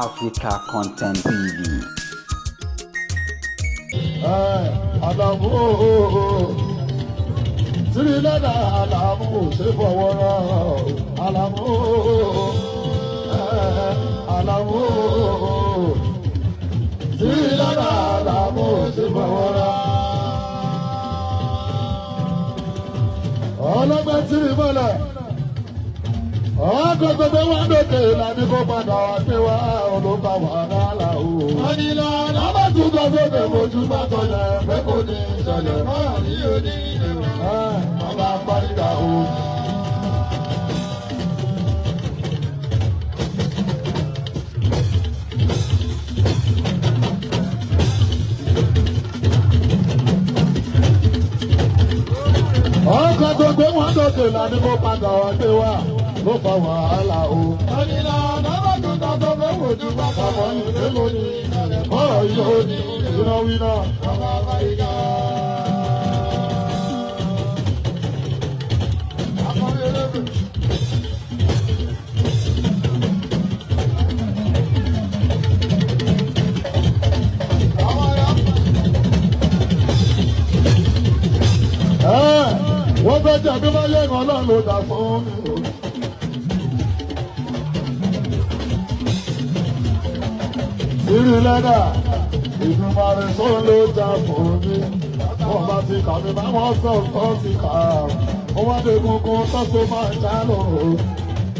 Africa Content TV. Àlàmú tírí lẹ́dà àlàmú ṣe fọwọ́ rán àlàmú àlàmú tírí lẹ́dà àlàmú ṣe fọwọ́ rán. Ọlọ́gbẹ́ tírí mọ́lẹ̀ ọkọ̀ gbogbo wa lókè lànà kó padà wá pé wá olùkọ́ wà rárá o. Onílà lábà tún lọ sókè mojú bá tọ̀lẹ̀ pé kò ní ìṣẹ̀lẹ̀ mọ́ ní òní ìwọ̀n ọba paríta o. Ọkọ̀ gbogbo wa lókè lànà kó padà wá pé wá ló fa wàhálà o. Onílà lábà tún lọ sókè mojú bá tọ̀lẹ̀ pé kò ní ìṣẹ̀lẹ̀ mọ́ ní òní ìwọ̀n ọba paríta. Wọ́n fẹ́ jẹ́ bí wọ́n yẹ̀gàn ọlọ́run ló dà fún mi o. Ìrì lẹ́dà ìdùnmọ̀rẹ́ sóun ló jà fún mi. Wọ́n bá ti kà mí bá wọ́n sọ sọ́ ti kà á. Wọ́n wá dé gungun tọ́sọ máa ń já lò ó.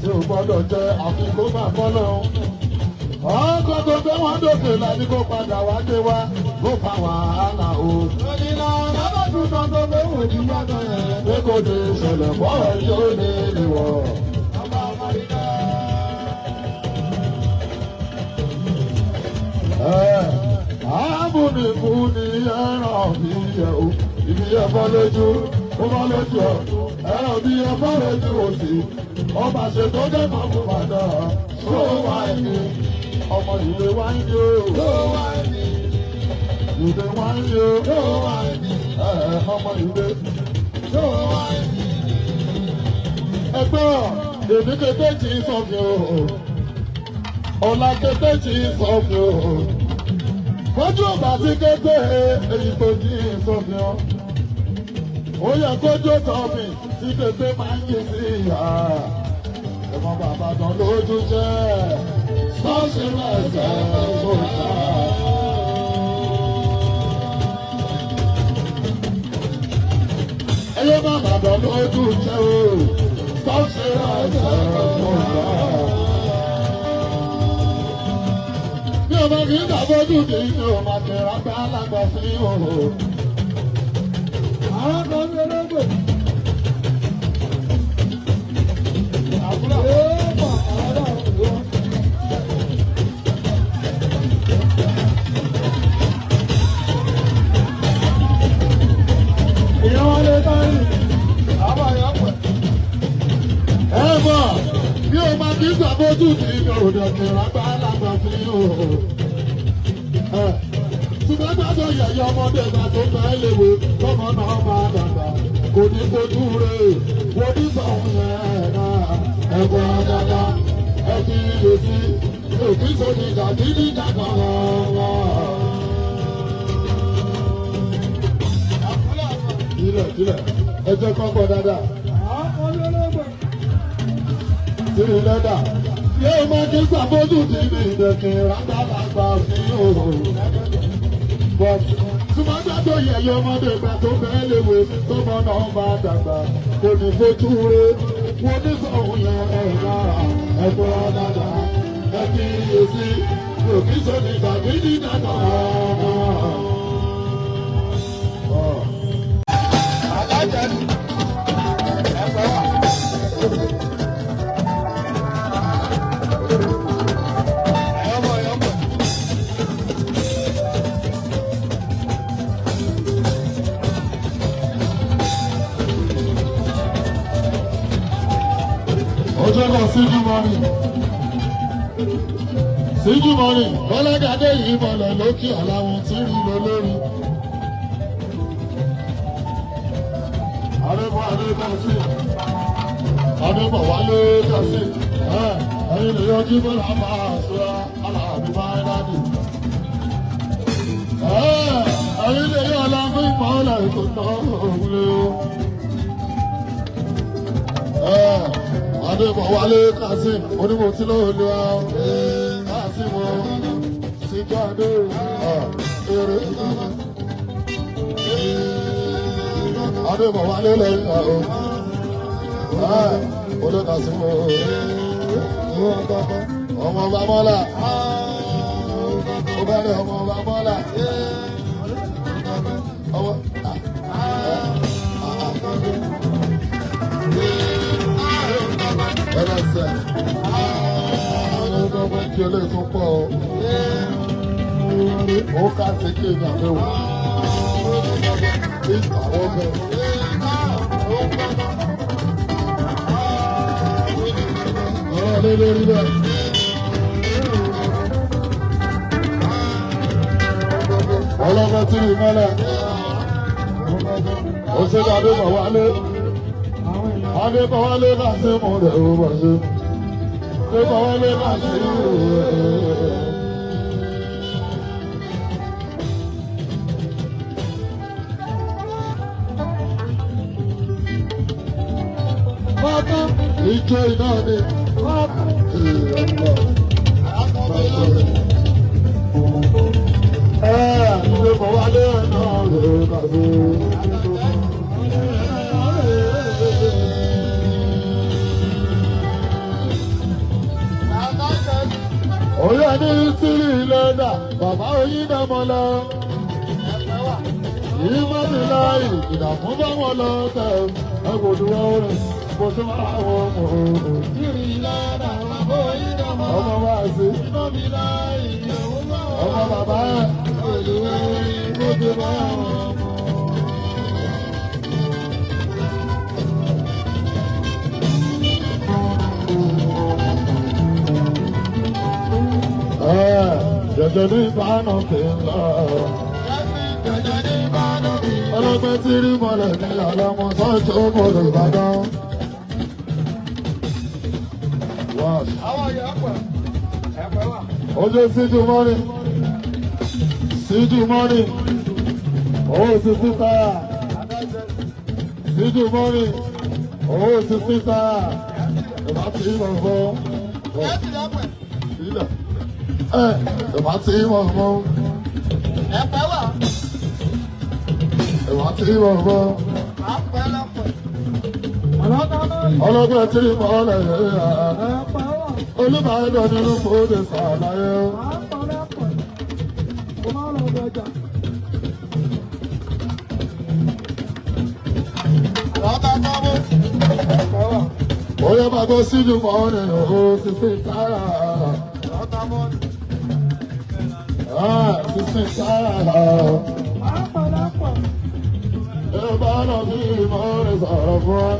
Tí ò gbọ́dọ̀ jẹ àfikún máa kọ́ lọ́hùn. Ọkọ̀ tó gbé wọn dòkè láti kó padà wá gbé wá ló fa wàhálà o. Onílà lábàtú kan tó gbé wò ní gbàgbọ́ yẹn. Pé kò ní ìṣẹ̀lẹ̀ bọ́ọ̀rọ̀ yóò ní ìwọ̀. Àbùnìkù ni ẹran mi yẹ o, ibi yẹ fọ́ lójú, ó fọ́ lójú ọ, ẹran mi yẹ fọ́ lójú òsì, ọba ṣètò dẹ́kun fún bàdà, ṣó wà ní ọmọ ìwé wá ń yó, ìwé wá ń yó, ọmọ ìwé ẹgbẹ́ èmi kété tí ń sọ̀fin o, ọ̀la kété tí ń sọ̀fin o. Kójú ọba tí kété èyí tó jí sọ̀fin o. Ó yẹ kójú tọ́ mi tí kété máa ń yí sí ìyá. Ẹ̀mọ́ bàbá tán lójú jẹ́ sọ́ọ̀sì mẹ́sẹ̀ sọ́ọ̀sì. Ẹyẹ bàbá tán lójú jẹ́ o sọ́ọ̀sì mẹ́sẹ̀ sọ́ọ̀sì. Bí o bá fi ń dàbójú kì í ṣe o máa tẹ̀ra gbá lágbà sí òhò. Àwọn kan ń lọ́gbọ̀n. Ẹ mọ̀ bí o máa kí sàbójú kì í òdò kìlá gbá lágbà sí òhò. Ṣùgbọ́n gbọ́dọ̀ yẹ̀yẹ́ ọmọdé bá tó fẹ́ léwe lọ́mọ náà máa dàgbà kò ní fojú rẹ̀ wọ́n ní sọ̀hún yẹn náà ẹ̀kọ́ dáadáa ẹ fi lè sí òkú sóni tàbí níjà kan wọ́n. Sílẹ̀ sílẹ̀ ẹ jẹ́ kọ́kọ́ dáadáa. Sírí lẹ́dà yóò máa kí sàbójú tí mi ìdẹ̀kìn rágbàlagbà sí òòrùn. Ṣùgbọ́n tó yẹ̀yẹ́ ọmọdé ìgbà tó fẹ́ léwe tọmọ náà máa dàgbà kò ní fojú rẹ̀ wọ́n ní sọ̀hún yẹn ẹ̀ka ẹ̀kọ́ dáadáa ẹ fi iye sí òkè sóni tàbí nígbà náà. Ọjọ́ náà síjú mọ́rin síjú mọ́rin bọ́lágàdé yìí mọ̀lẹ̀ lókè aláwọn tí rí lọ lórí. Adébọ̀ Adébọ̀ sí Adébọ̀ wálé kàsí Ẹ̀yin lè yọjú bọ́lá máa ṣọ́ra aláàbí máa ń dádì. Ẹ̀yin lè yọ ọlọ́mú ìmọ̀ọ́lá ètò náà òun lé o. Adébọ̀wálé Kazeem onímọ̀tí lóòlù wa Kazeem o Síjọ́dé eré. Adébọ̀wálé lẹ́yìn o olú Kazeem o ọmọ ọba mọ́lá ó bá rẹ̀ ọmọ ọba mọ́lá ọmọ. Ẹlẹ́sẹ̀ ọlọ́dọ́gbọ́n kí olóyè tó pọ̀ o. Ó ká sí kí èmi àbẹ̀wò. Ìtàwọ́ bẹ̀. Ọ̀rọ̀ lé lórí bẹ́ẹ̀. Ọlọ́gbọ́n tí mi mọ́lẹ̀. Ó ṣe dáadé bọ̀ wálé. Adébọ̀wálé bá ṣe mú rẹ̀ ó bọ̀ ṣe. Adébọ̀wálé bá ṣe mú rẹ̀. Ìjọ iná ni. Adébọ̀wálé náà rẹ̀ bá ṣe. Oyè ní sírí lẹ́dà, bàbá oyin dẹ́mọ lọ. Ìmọ̀ mi láàyè, ìdààmú bá wọn lọ tẹ̀. Ẹ kò dúró rẹ̀, kò sí máa wọ ọmọ. Ọmọ bá a ṣe. Ọmọ bàbá ẹ̀. Kò sí máa wọ ọmọ. Jẹjẹ ní ìbánu kì í lọ. Ọlọ́gbẹ́ tí rí mọ́lẹ̀ ní ọlọ́mọ sọ́jọ́ mọ́lẹ̀ Ìbàdàn. Ojú síjú mọ́ni, síjú mọ́ni, owó sísí táyà. Síjú mọ́ni, owó sísí táyà. Ìbá tí mo fọ́. Ìbá tí mo fọ́. Ìbá tí mo fọ́. Ọlọ́gbẹ́ tí mo lẹ̀ yẹ́. Olúbàdàn nínú fòdè sàlàyé. Oyè bá gbọ́ síjú mọ́ ni ó sísí táyà. Sísí táyà. Ẹ bá lọ bí mọ́ ni sọ̀rọ̀ fún ọ.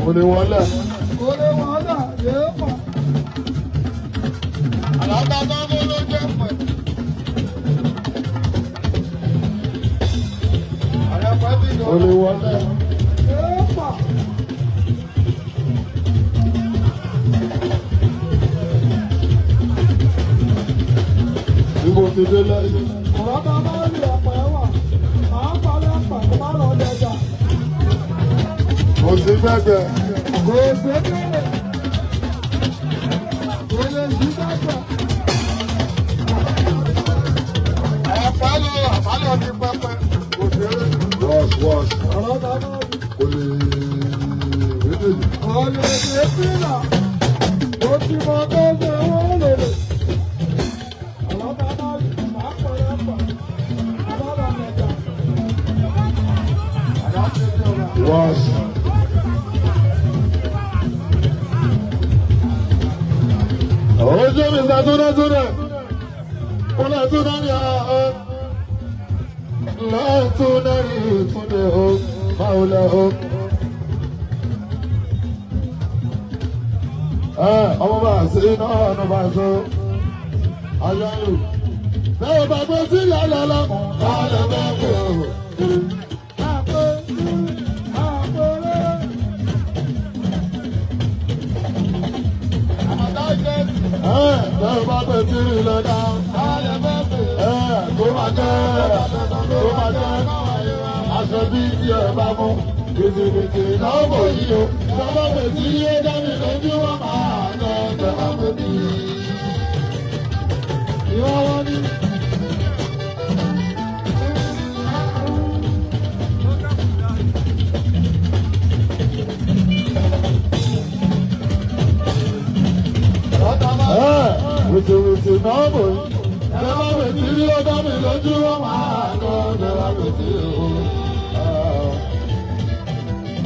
Olè wọlé. Olè wọlé yóò pọ̀. Àlàbà ló jẹ́ pẹ̀. Olè wọlé. Yóò pọ̀. Ibo ti dé lẹ́yìn. Ọ̀rọ̀ bá rí ọ̀pọ̀ ẹ̀wà. Màá palẹ̀ pẹ̀ kó má lọ dẹjà. Kò sí gbẹ́gbẹ́. Kò sí bẹ́ẹ̀. Kò lè sí gbẹ́gbẹ́. Ẹ̀fọ́ ló àbálọ̀ ti pẹpẹ. Kò sí eré. Wash wash. Ọ̀rọ̀ bá rí. Kò lè rí lè. Kò lè ṣe fìlà. Ó ti mọ tó ṣe wọ́n lè lè. Ọ̀rọ̀ bá rí. Màá palẹ̀ pẹ̀. Kó má lọ dẹjà. Wash. Ojú mi sa túnẹ̀ túnẹ̀, kúnlẹ̀ túnẹ̀ ní àá. Lẹ́túnẹ̀ rí túnẹ̀ o, báwo lẹ o. Ọmọ bá a sí iná ọ̀nà bá a so. Ayọ̀lù. Bẹ́ẹ̀ bá gbé sílẹ̀ lọ́lọ́kùn, bá a lọ bẹ́ẹ̀ kú. Ẹ bá pè tírí lẹ́dá. Ẹ kó máa jẹ́ kó máa jẹ́ aṣọ bí tí ẹ bá mú. Bìtìbìtì náà kò yí o. Bàbá pè tí yé dání lójú wọn máa lọ tẹ̀wá pé bí. Ìwọ wọn ni. Wìtìwìtì náà bò yí. Bàbá pè tí yé dání lójú wọn máa lọ tẹ̀wá pé bí o.